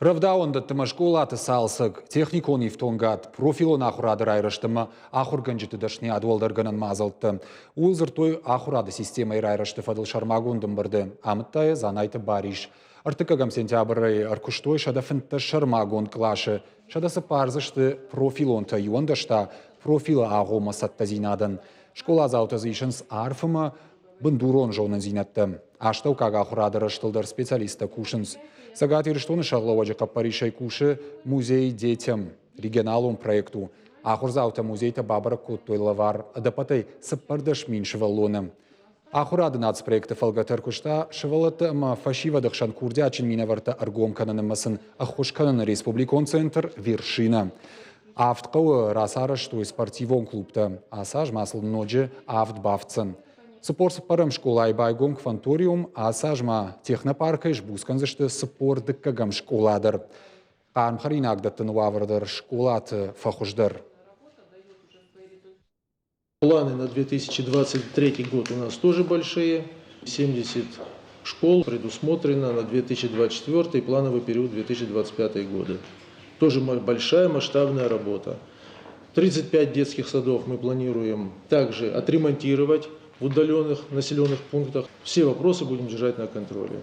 Рӕвдауӕндӕтты ӕмӕ скъолаты цалцӕг, техникон ифтонгад, профилон ахуырады райрӕзт ӕмӕ ахуыргӕнджыты дӕсныйад уӕлдӕргӕнӕн мадзӕлттӕ. Ууыл дзырдтой ахуырады системӕйы райрӕзты фӕдыл сӕрмагонд ӕмбырды, амыдта йӕ Дзанайты Барис. Ӕртыккӕгӕм сентябрӕй ӕркуыстой 115 сӕрмагонд къласы, 104 дзы сты профилонтӕ, 11 та профилы агъоммӕ цӕттӕдзинадӕн. Скъоладзаутӕ дзы исынц арф ӕмӕ бындурон зонындзинӕдтӕ. Астӕуккаг ахуырады рӕзтыл дӕр специалисттӕ кусынц. Цӕгат Ирыстоны сӕргълӕууӕджы хъӕппӕрисӕй кусы музей детям. Регионалон проект у. Ахуырдзаутӕ музейтӕ бабӕрӕг кодтой лӕвар ӕдӕппӕтӕй 14 000 сывӕллоны. Ахуырады нацпроекты фӕлгӕты ӕркуыста сывӕллӕтты ӕмӕ фӕсивӕды хсӕн курдиатджын минӕвӕрттӕ ӕргом кӕнын ӕмӕ сын ӕххуыс кӕныны республикон центр «Вершина». Авд хъӕуы рацарӕзтой спортивон клубтӕ. Ацы аз ма сыл ноджы авд бафтдзӕн. 44-ӕм скъолайы байгом кванториум, ацы аз ма технопаркӕй сбуц кӕндзысты 42-ӕм скъола дӕр. Хъарм хӕринаг дӕттыны уавӕр дӕр скъолаты фӕхуыздӕр. Планы на 2023 год у нас тоже большие. 70 школ предусмотрено на 2024 плановый период 2025 года. Тоже большая масштабная работа. 35 детских садов мы планируем также отремонтировать в удаленных населенных пунктах. Все вопросы будем держать на контроле.